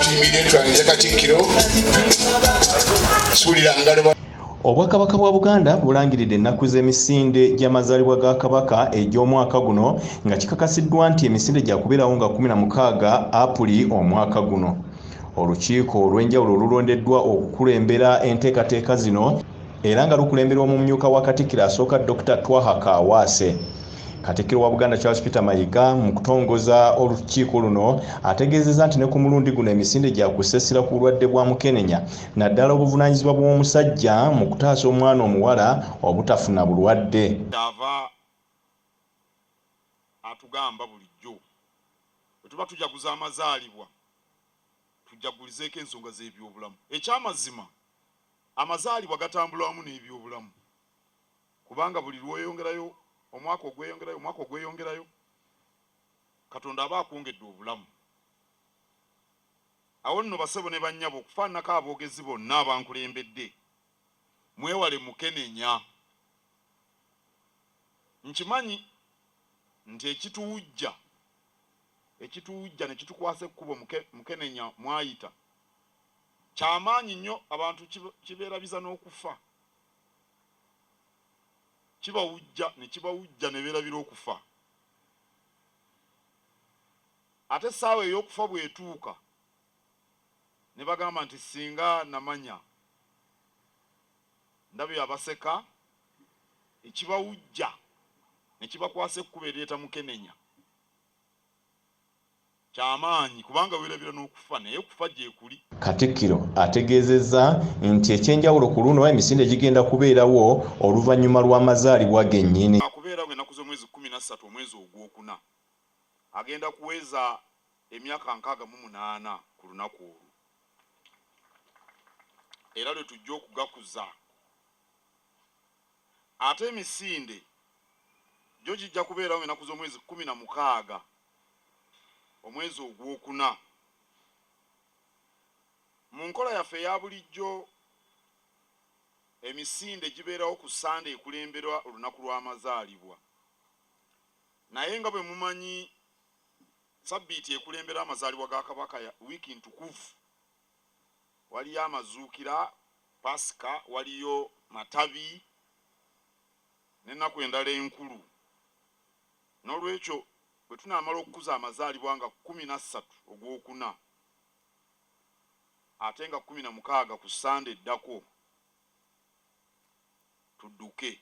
Tuyimirire twanirize Katikkiro. Suulira ngalo. Obwakabaka bwa Buganda bulangiridde ennaku z'emisinde gy'amazaalibwa ga Kabaka egy'omwaka guno, nga kikakasiddwa nti emisinde gyakubeerawo nga 16 Apuli omwaka guno. Olukiiko olw'enjawulo olulondeddwa okukulembera enteekateeka zino era nga lukulemberwa omumyuka wa Katikkiro asooka, Dr Twaha Kaawaase. Katikkiro wa Buganda Charles Peter Mayiga mu kutongoza olukiiko luno ategeezezza nti ne ku mulundi guno emisinde gyakussa essira ku bulwadde bwa mukenenya, naddala obuvunaanyizibwa bw'omusajja mu kutaasa omwana omuwala obutafuna bulwadde. Ava atugamba bulijjo bwe tuba tujaguza amazaalibwa, tujagulizeeko ensonga z'ebyobulamu. Ekyamazima, amazaalibwa gatambula wamu n'ebyobulamu, kubanga buli lwoyongerayo omwaka, ogweyongerayo omwaka ogweyongerayo, Katonda aba akwongedde obulamu. Awo nno, basebo ne bannyabo, okufaananako aboogezi bonna abankulembedde, mwewale mukenenya. Nkimanyi nti ekituwujja ne kitukwasa ekkubo mukenenya mwayita kyamaanyi nnyo. Abantu kibeerabiza n'okufa, kibawujja ne kibawujja ne beerabira okufa. Ate essaawa ey'okufa bw'etuuka ne bagamba nti, "Singa namanya." Ndabye abaseka. Ekibawujja ne kibakwasa ekkubo eryeta mukenenya kyamaanyi, kubanga weerabira n'okufa, naye okufa gyekuli. Katikkiro ategeezezza nti ekyenjawulo ku luno, emisinde gigenda kubeerawo oluvannyuma lw'amazaalibwa gennyini. Akubeerawo ennaku z'omwezi 13 omwezi ogwokuna. Agenda kuweza emyaka 68 ku lunaku olwo, era lwe tujja okugakuza. Ate emisinde gyo gijja kubeerawo ennaku z'omwezi 16 omwezi ogwokuna. Mu nkola yaffe eya bulijjo, emisinde gibeerawo ku Sande ekulemberwa olunaku lw'amazaalibwa, naye nga bwe mumanyi, sabbiiti ekulembera amazaalibwa ga Kabaka ya wiiki ntukuvu. Waliyo amazuukira, Pasika, waliyo matabi n'ennaku endala enkulu. N'olwekyo bwe tunaamala okukuza amazaalibwa nga 13 ogwokuna, ate nga 16 ku Sande eddako, tudduke.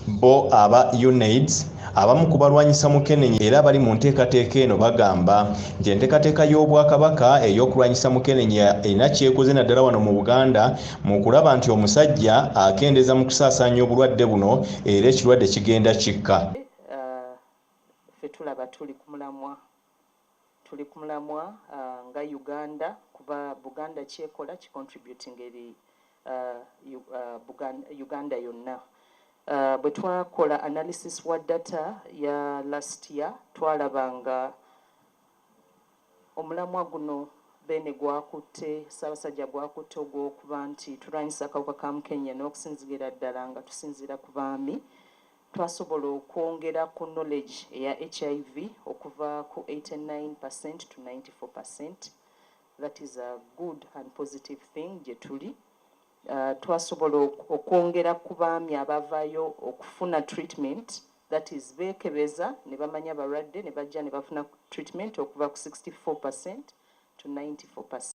Bo aba UNAIDS, abamu ku balwanyisa mukenenya era bali mu nteekateeka eno, bagamba nti enteekateeka y'Obwakabaka ey'okulwanyisa mukenenya erina kyekoze, naddala wano mu Buganda, mu kulaba nti omusajja akendeeza mu kusaasaanya obulwadde buno era ekirwadde kigenda kikka. Ffe tulaba tuli ku mulamwa, tuli ku mulamwa nga Uganda, kuba Buganda kyekola kicontributing eri Uganda yonna. Bwe twakola analysis wa data ya last year, twalaba nga omulamwa guno beene gwakutte, Ssaabasajja gwakutte, ogw'okuba nti tulwanyisa akawuka ka mukenenya, n'okusinziira ddala nga tusinziira ku baami, twasobola okwongera ku knowledge eya HIV okuva ku 89% to 94%. That is a good and positive thing gye tuli. Twasobola okwongera ku baami abavaayo okufuna treatment, that is beekebeza ne bamanya balwadde ne bajja ne bafuna treatment, okuva ku 64% to 94%.